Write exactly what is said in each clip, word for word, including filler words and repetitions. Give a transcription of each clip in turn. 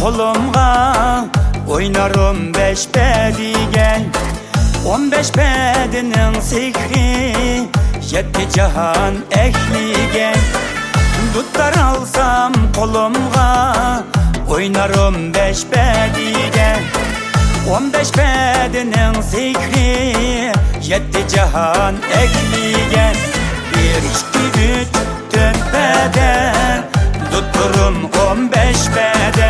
قولۇمغا ئوينار ئون بەش پەدىگە. ئون بەش پەدىنىڭ سېھرى يەتتە جاھان ئەھلىگە. دۇتار ئالسام قولۇمغا ئوينار ئون بەش پەدىگە. ئون بەش پەدىنىڭ سېھرى يەتتە جاھان ئەھلىگە. بىر، ئىككى، ئۈچ، تۆت پەدە، دۇتۇرۇم ئون بەش پەدە.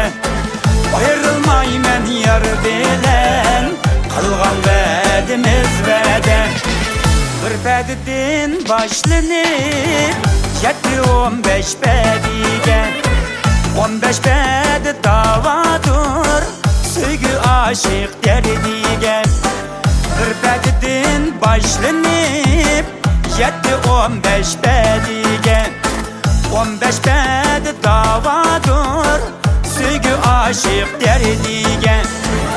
ئايرىلمايمەن يار بىلەن، قىلغان ۋەدىمىز ۋەدە. بىر پەدىدىن باشلىنىپ، يەتتە ئون بەش پەدىگە. ئون بەش پەدە داۋادۇر، سۆيگۈ ئاشىق دەردىگە. بىر پەدىدىن باشلىنىپ، يەتتە ئون بەش پەدىگە. ئون بەش پەدە داۋادۇر، سۆيگۈ ئاشىق دەردىگە.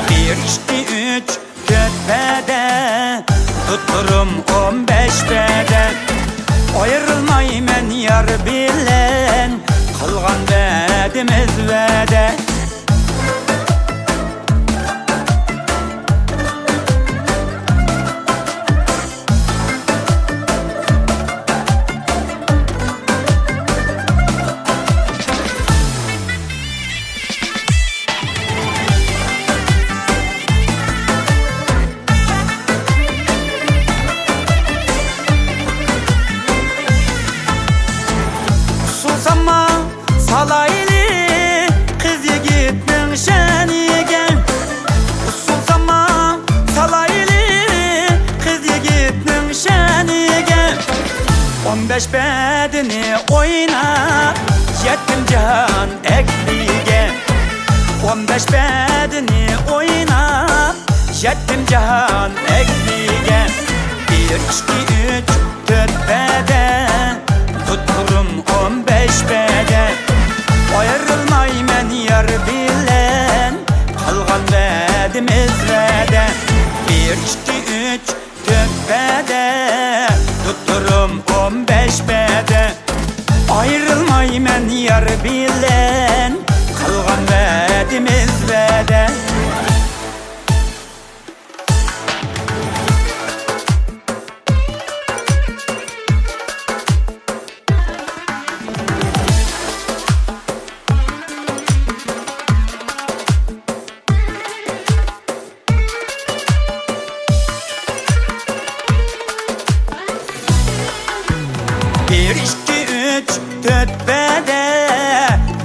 بىر، ئىككى، ئۈچ، تۆت پەدە، دۇتۇرۇم ئون بەش پەدە. ئايرىلمايمەن يار بىلەن، قىلغان ۋەدىمىز ۋەدە. ئۇسسۇل سامان سالايلى قىز يىگىتنىڭ شەنىگە. ئۇسسۇل سامان سالايلى قىز يىگىتنىڭ شەنىگە. ئون بەش پەدىنى ئويناپ، يەتتىم جاھان ئەھلىگە. ئون بەش پەدىنى ئويناپ، يەتتىم جاھان ئەھلىگە. بىر، ئىككى، ئۈچ، تۆت پەدە، دۇتۇرۇم ئون بەش پەدە. ئايرىلمايمەن يار بىلەن، قىلغان ۋەدىمىز ۋەدە. بىر، ئىككى، ئۈچ، تۆت پەدە، دۇتۇرۇم ئون بەش پەدە. ئايرىلمايمەن يار بىلەن، قىلغان ۋەدىمىز ۋەدە. بىر، ئىككى، ئۈچ، تۆت پەدە،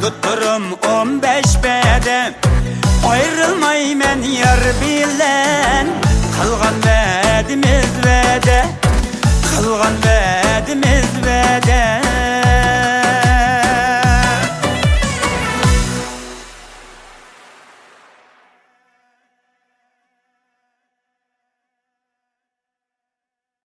دۇتۇرۇم ئون بەش پەدە. ئايرىلمايمەن يار بىلەن، قىلغان ۋەدىمىز ۋەدە، قىلغان ۋەدىمىز